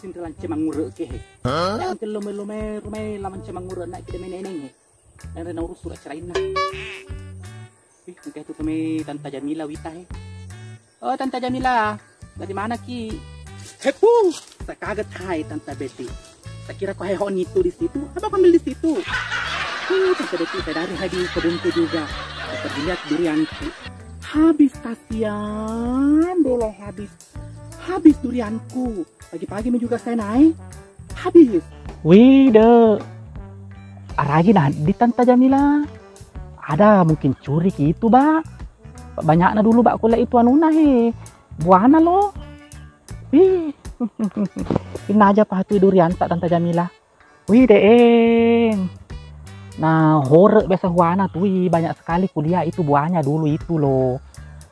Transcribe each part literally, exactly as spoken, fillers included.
Tinro lance mangureke he. Hah? Jangan ke lome-lome rumai lamance mangure na kide mai neneng he. Dan rena urus surat ceraina. Ih, engka itu kami Tanta Jamila wita he. Oh, Tanta Jamila, dari mana ki? Hepu, saya kaget hai Tanta Betty. Saya kira kau hehon itu di situ. Apa kau ambil di situ? Uh, Tanta Betty, saya dari hai di kebunku juga. Saya pergi lihat durianku. Habis, kasihan, dolo habis. Habis durianku. Pagi-pagi mi juga saya naik. Habis. Wih, de. Aragi nah di Tanta Jamila. Ada mungkin curi ki itu, Ba. Banyakna dulu, Ba, kuliah itu anuna he. Buana lo. Wih. Inna aja pahatui durianta Tanta Jamila. Wih, deeng. Nah, hore biasa huana tui, banyak sekali kuliah itu buahnya dulu itu loh.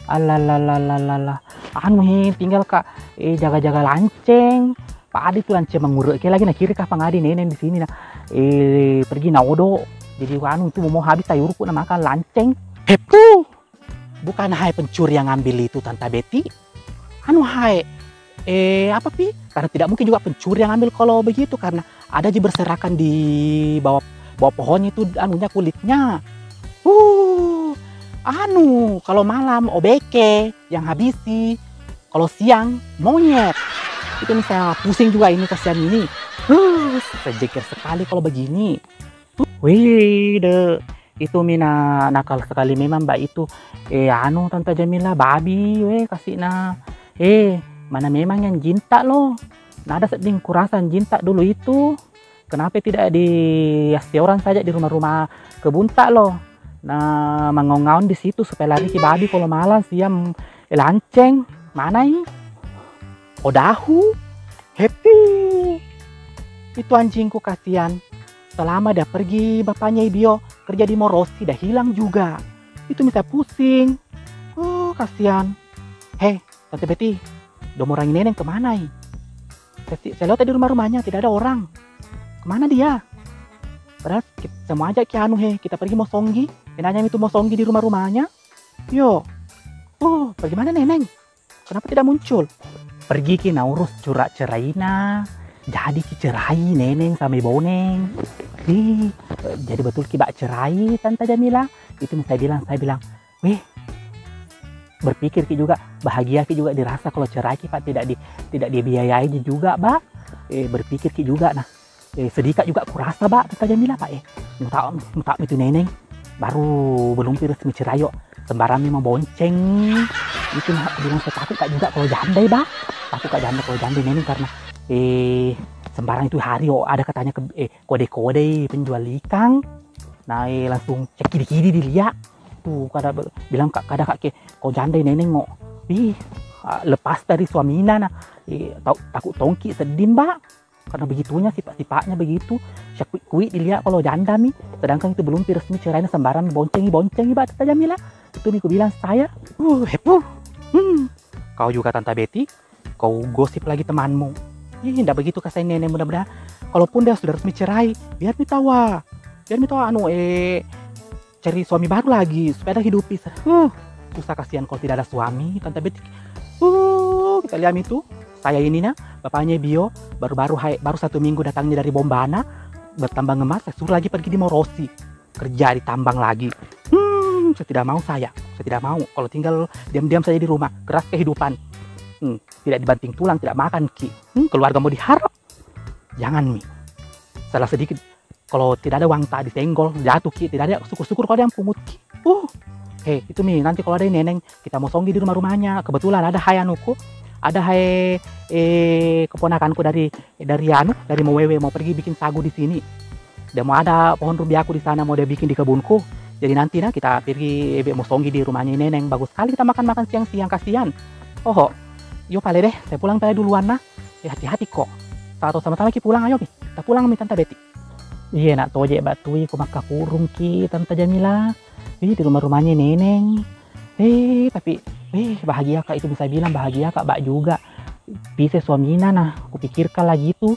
Alalalalalalala. Anu he, tinggal ka, eh, jaga-jaga lanceng. Padi tu lanceng mangureke lagi na kiri kah pangadi neneng di sini na. Eh, pergi na odo. Jadi anu tu mau habis tayuruku na makan lanceng. Hepu. Bukan hai pencuri yang ngambil itu, Tanta Betty. Anu hai, eh, apa pi? Karena tidak mungkin juga pencuri yang ngambil kalau begitu, karena ada ji berserakan di bawah, bawah pohonnya itu anunya, kulitnya. Uh, anu, kalau malam obeke yang habisi, kalau siang monyet. Itu nih saya pusing juga ini, kasihan ini. Uh, saya jeger sekali kalau begini. Wih, de, itu mina nakal sekali memang, Mbak, itu. Eh, anu, Tante Jamila, babi, weh, kasihna. Eh, mana memang yang jinta lo? Nada sedding kurasa yang jinta dulu itu. Kenapa tidak di asioran saja di rumah-rumah kebunta lo? Nah, mangaung-ngaung di situ supaya lari ki babi kalau malam siang, eh, lanceng. Mana i? Odahu, happy. Itu anjingku kasihan. Selama dia pergi bapaknya Ibio kerja di Morosi, dia hilang juga. Itu minta pusing. Oh, kasihan. Hei, Tante Betty, domorangi neneng kemana i? Saya, saya lewat di rumah-rumahnya, tidak ada orang. Kemana dia? Padahal kita mau ajak ki anu he, kita pergi mau songgi. Enaknya itu mau songgi di rumah-rumahnya. Yo. Oh, bagaimana neneng? Kenapa tidak muncul? Pergi ki naurus surat ceraina. Jadi ki cerai neneng sama Boneng. Ih, eh, jadi betul ki bak cerai, Tante Jamila. Itu saya bilang, saya bilang, weh, berpikir ki juga, bahagia ki juga dirasa kalau cerai ki, Pak, tidak di, tidak dibiayai juga, Pak. Eh, berpikir ki juga, nah. Eh, sedih ka juga kurasa, Pak, Tante Jamila, Pak, eh. Mutak, mutak itu neneng. Baru belum pi resmi cerai, yo. Sembarang memang bonceng. Itu nah, bilang saya takut ka juga kalau janda, Pak. Takut ka janda kalau janda neneng karena, eh, sembarang itu hari, oh, ada katanya ke, eh, kode-kode penjual ikan. Nah, eh, langsung cekidi-kidi dilihat. Tuh, kada be-, bilang ka, kada ka ke, kau janda neneng, oh. Ih, ah, lepas dari suamina, nah. Eh, tau-, takut tongki sedih, Pak. Karena begitunya sifat-sifatnya begitu. Siakui-kui dilihat kalau janda mi. Sedangkan itu belum pi resmi cerainya sembarang boncengi-boncengi, Pak, Tante Jamila. Itu mi ku bilang saya. Uh, hepu. Hmm. Kau juga, Tante Betty, kau gosip lagi temanmu. Ih, ndak begitu kasih nenek, mudah-mudahan. Kalaupun dia sudah resmi cerai, biar mi tawa. Biar mi tawa anu, eh, cari suami baru lagi supaya ada hidupi. Huh, susah kasihan kalau tidak ada suami, Tante Betty. Uh, kita lihat itu. Saya ini nah, bapaknya Bio, baru-baru hai, baru satu minggu datangnya dari Bombana, bertambang emas, saya suruh lagi pergi di Morosi. Kerja di tambang lagi. Hmm, saya tidak mau saya. Saya tidak mau. Kalau tinggal diam-diam saja di rumah, keras kehidupan. Hmm, tidak dibanting tulang, tidak makan ki. Hmm, keluarga mau diharap. Jangan mi. Salah sedikit, kalau tidak ada uang tak disenggol, jatuh ki, tidak ada syukur-syukur kalau ada yang pungut ki. Uh, hei, itu mi, nanti kalau ada yang neneng, kita mau songgi di rumah-rumahnya. Kebetulan ada hai anuku, ada hai, eh, keponakanku dari, dari anu, dari Mowewe mau pergi bikin sagu di sini. Dia mau ada pohon rubiaku di sana mau dia bikin di kebunku. Jadi nanti nah kita pergi, eh, mau songgi di rumahnya neneng. Bagus sekali kita makan-makan siang-siang, kasihan. Oho, yo pale deh, saya pulang pale duluan nah. Eh, hati-hati kok. Tato sama-sama ki pulang, ayo mi. Kita pulang mi, Tante Betty. Iya, nak toje batui ku makkapurung ki, Tante Jamila. Ih, di rumah-rumahnya neneng. Eh, tapi, eh, bahagia kak itu bisa bilang bahagia kak, bak juga. Bisa suamina nah, kupikirkan lagi itu.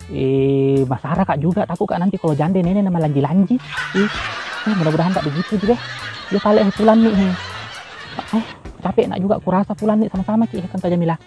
Eh, masara kak juga, takut kak nanti kalau janda neneng nama lanji-lanji. Eh, eh, mudah-mudahan tak begitu juga. Dia pale, eh, pulang nih. Eh, capek nak juga kurasa pulang nih sama-sama ki, eh, Tante Jamila.